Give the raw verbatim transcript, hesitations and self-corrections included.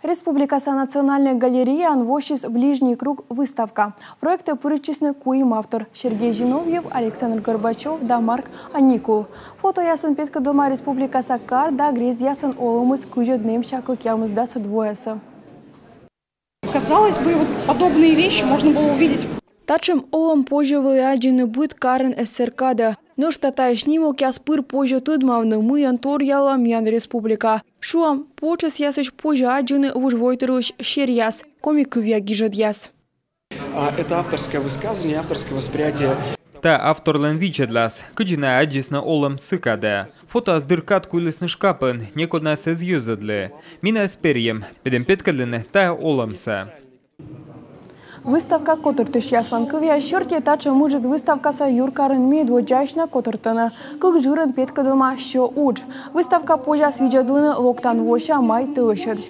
Республикаса Национальнӧй галереяын воссис «Ближний круг» выставка. Проектӧ пырӧдчисны куим автор: Сергей Зиновьев, Александр Горбачёв да Марк Аникул. Фотоясын петкӧдлӧма республикаса кар да грездъясын олӧмыс кызьӧд нэмся кӧкъямысдасӧд воясӧ. Казалось бы, вот подобные вещи можно было увидеть. Татшӧм олӧм позьӧ вӧлі аддзыны быд карын СССР кадӧ. Нӧшта тайӧ снимокъяс пыр позьӧ тӧдмавны, мыйӧн торъялӧ миян республика. Шуам, потшӧсъясысь позьӧ аддзыны вужвойтырлысь серъяс, коми кывъя гижӧдъяс. А, это авторское высказывание, авторское восприятие. Тайӧ авторлӧн видзӧдлас, кыдзи найӧ аддзисны олӧм сы кадӧ. Фотояс дыр кад куйлісны шкапын, некод найӧс эз йӧзӧдлы. Ми найӧс перйим, педим петкӧдлыны тайӧ олӧмсӧ. Выставка котыртысьяслӧн кывъяс серти, татшӧм ыджыд выставкасӧ юркарын медводдзаысь на котыртӧны. Кык жырӧн петкӧдлӧма сё удж. Выставка позяс видзӧдлыны локтан вося май тӧлысьӧдз.